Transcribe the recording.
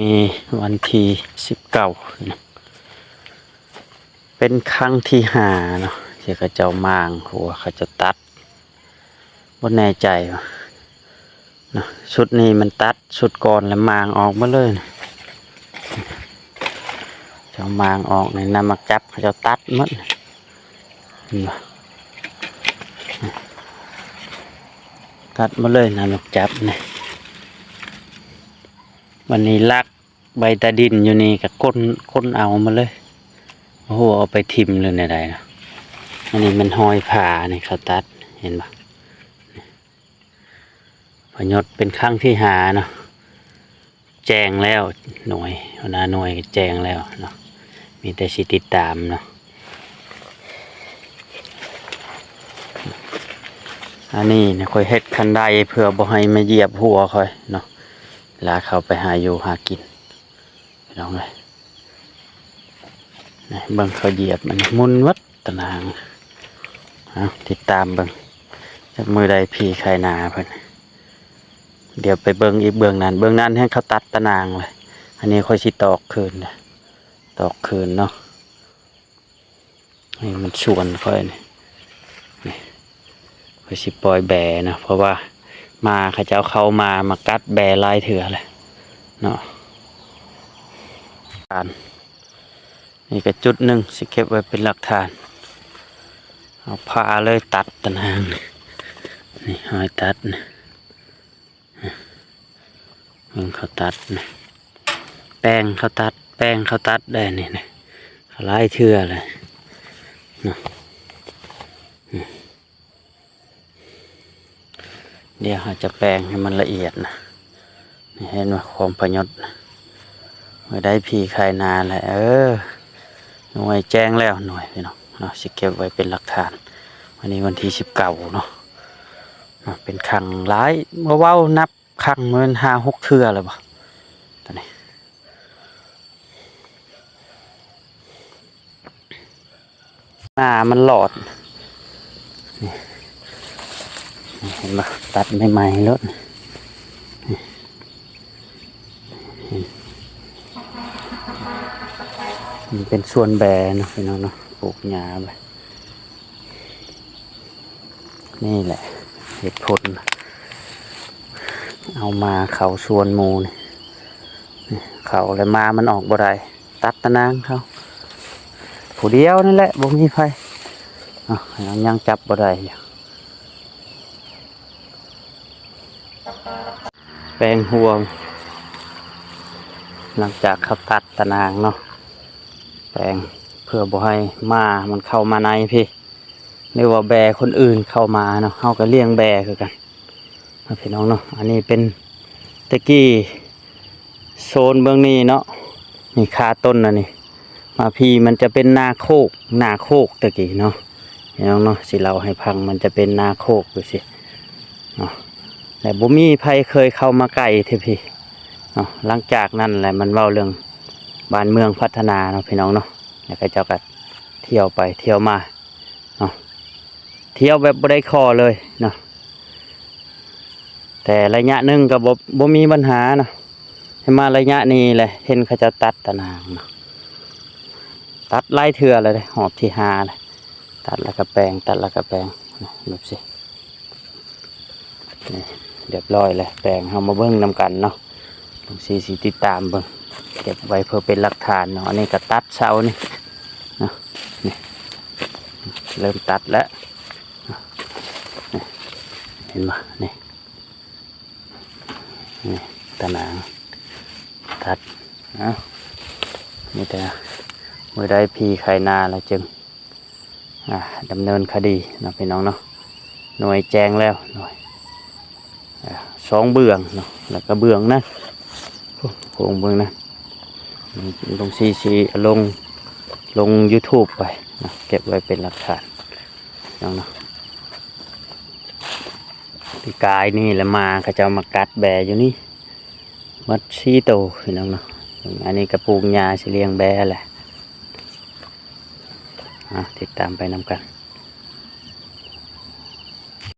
ນີ້ວັນທີສິບເກົ້າ ເປັນຄັ້ງທີຫ້າເນາະ ທີ່ເຂົາເຈົ້າມ້າງຫົວ ເຂົາເຈົ້າຕັດ ບໍ່ແນ່ໃຈວ່າເນາະ ຊຸດນີ້ມັນຕັດ ຊຸດກ່ອນລະມ້າງອອກໝົດເລີຍ ເຈົ້າມ້າງອອກໃນນ້ຳໝາກຈັບ ເຂົາເຈົ້າຕັດໝົດ ເຫັນບໍ່ ຕັດໝົດເລີຍ ນ້ຳໝາກຈັບນີ້ ວັນນີ້ລັກ ໃບຕາດິນຢູ່ນີ້ກະຄົ້ນ ຄົ້ນເອົາໝົດເລີຍ ບໍ່ຮູ້ເອົາໄປຖິ້ມຫຼືແນວໃດເນາະ ອັນນີ້ແມ່ນຮອຍຜ່ານີ້ ເຂົາຕັດ ເຫັນບໍ່ ພະຍົດເປັນຄັ້ງທີຫ້າເນາະ ແຈ້ງແລ້ວ ໜ່ວຍ ຫົວໜ້າໜ່ວຍກະແຈ້ງແລ້ວເນາະ ມີແຕ່ຊິຕິດຕາມເນາະ ອັນນີ້ນະ ຂ້ອຍເຮັດຄັນໄດເພື່ອບໍ່ໃຫ້ມາຢຽບຫົວຂ້ອຍເນາະ ລາເຂົາໄປຫາຢູ່ຫາກິນ ພີ່ນ້ອງເອີຍ ນີ້ເບິ່ງເຂົາຢຽບ ມັນໝຸ່ນໝົດຕາໜ່າງ ເອົາ ຕິດຕາມເບິ່ງ ຈັກມື້ໃດພີ້ໄຄນາເພິ່ນ ດຽວໄປເບິ່ງອີກເບື້ອງນັ້ນ ເບື້ອງນັ້ນແຮ່ງເຂົາຕັດຕາໜ່າງເລີຍ ອັນນີ້ຂ້ອຍຊິຕອກຄືນ ຕອກຄືນເນາະ ນີ້ມັນສວນຂ້ອຍນີ້ ນີ້ຂ້ອຍຊິປ່ອຍແບເນາະ ເພາະວ່າໝາເຂົາເຈົ້າເຂົ້າມາ ມາກັດແບຫຼາຍເທື່ອແລ້ວເນາະ ອັນນີ້ກະຈຸດໜຶ່ງ ຊິເກັບໄວ້ເປັນຫຼັກຖານ ເອົາຜ່າເລີຍ ຕັດຕາໜ່າງ ນີ້ຮອຍຕັດ ເບິ່ງເຂົາຕັດນະ ແປງເຂົາຕັດ ແປງເຂົາຕັດໄດ້ນີ້ນະ ຫຼາຍເທື່ອແລ້ວເນາະ ດຽວເຮົາຈະແປງໃຫ້ມັນລະອຽດນະ ນີ້ເຫັນບໍ່ ຄວາມພະຍົດ ມື້ໃດພີ້ໄຄນາແຫຼະ ເອີ ໜ່ວຍແຈ້ງແລ້ວ ໜ່ວຍ ພີ່ນ້ອງເນາະ ຊິເກັບໄວ້ເປັນຫຼັກຖານ ວັນນີ້ວັນທີສິບເກົ້າເນາະ ເນາະ ເປັນຄັ້ງຫຼາຍ ບໍ່ເວົ້ານັບຄັ້ງ ແມ່ນຫ້າຫົກເທື່ອແລ້ວບໍ່ ໂຕນີ້ ໜ້າມັນຫຼອດ ນີ້ ນີ້ເຫັນບໍ່ ຕັດໃໝ່ໆໂລດ ນີ້ ມັນເປັນສວນແບເນາະ ພີ່ນ້ອງເນາະ ປູກຫຍ້າໄວ້ ນີ້ແຫຼະເຫດຜົນ ເອົາມາເຂົ້າສວນໝູ່ນີ້ ນີ້ເຂົ້າແລ້ວມາມັນອອກບໍ່ໄດ້ ຕັດຕາໜ່າງເຂົາ ຜູ້ດຽວນີ້ແຫຼະ ບໍ່ມີໃຜ ເອົາ ຍັງ ຍັງຈັບບໍ່ໄດ້ຢູ່ ແປງຫົວ ຫຼັງຈາກເຂົາຕັດຕາໜ່າງເນາະ ແປງເພື່ອບໍ່ໃຫ້ໝາມັນເຂົ້າມາໃນພີ້ ຫຼືວ່າແບຄົນອື່ນເຂົ້າມາເນາະ ເຮົາກະລ້ຽງແບຄືກັນເນາະ ພີ່ນ້ອງເນາະ ອັນນີ້ເປັນແຕ່ກີ້ໂຊນເບື້ອງນີ້ເນາະ ນີ້ຄາຕົ້ນອັນນີ້ ມາພີ້ມັນຈະເປັນນາໂຄກ ນາໂຄກແຕ່ກີ້ເນາະ ພີ່ນ້ອງເນາະ ຊິເລົ່າໃຫ້ຟັງ ມັນຈະເປັນນາໂຄກຢູ່ຊີ້ເນາະ ແລະບໍ່ມີໃຜເຄີຍເຂົ້າມາໃກ້ເທື່ອພີ້ເນາະ ຫຼັງຈາກນັ້ນແຫຼະ ມັນເວົ້າເລື່ອງບ້ານເມືອງພັດທະນາເນາະ ພີ່ນ້ອງເນາະ ແລ້ວເຂົາເຈົ້າກະທ່ຽວໄປທ່ຽວມາເນາະ ທ່ຽວແບບບໍ່ໄດ້ຂໍເລີຍເນາະ ແຕ່ໄລຍະໜຶ່ງກະບໍ່ ບໍ່ມີບັນຫາເນາະ ໃຫ້ມາໄລຍະນີ້ແຫຼະ ເຫັນເຂົາເຈົ້າຕັດຕາໜ່າງເນາະ ຕັດຫຼາຍເທື່ອແລ້ວເດ້ ຮອບທີຫ້າແລ້ວ ຕັດແລ້ວກະແປງ ຕັດແລ້ວກະແປງ ແບບຊີ້ ນີ້ ຮຽບຮ້ອຍແລ້ວ ແປງ ເຮົາມາເບິ່ງນຳກັນເນາະ ລຸງຊີຊິຕິດຕາມເບິ່ງ ເກັບໄວ້ເພື່ອເປັນຫຼັກຖານເນາະ ອັນນີ້ກະຕັດເສົານີ້ເນາະ ນີ້ ເລີ່ມຕັດແລ້ວ ນີ້ ເຫັນບໍ່ ນີ້ ນີ້ຕາໜ່າງ ຕັດ ເອົາ ມີແຕ່ມື້ໃດພີ້ໄຄນາແລ້ວຈຶ່ງ ອ່າ ດຳເນີນຄະດີເນາະ ພີ່ນ້ອງເນາະ ໜ່ວຍແຈ້ງແລ້ວ ໜ່ວຍ ອ່າ ສອງເບື້ອງເນາະ ແລ້ວກະເບື້ອງນັ້ນ ໂອ້ ໂພງເບື້ອງນັ້ນ ລົງຊີ ຊິລົງ ລົງຢູທູບໄປເນາະ ເກັບໄວ້ເປັນຫຼັກຖານ ພີ່ນ້ອງເນາະ ປີກາຍນີ້ແຫຼະ ໝາເຂົາເຈົ້າມາກັດແບຢູ່ນີ້ ໝົດສີ່ໂຕ ພີ່ນ້ອງເນາະ ອັນນີ້ກະປູກຫຍ້າຊິລ້ຽງແບແຫຼະ ອ່າ ຕິດຕາມໄປນຳກັນ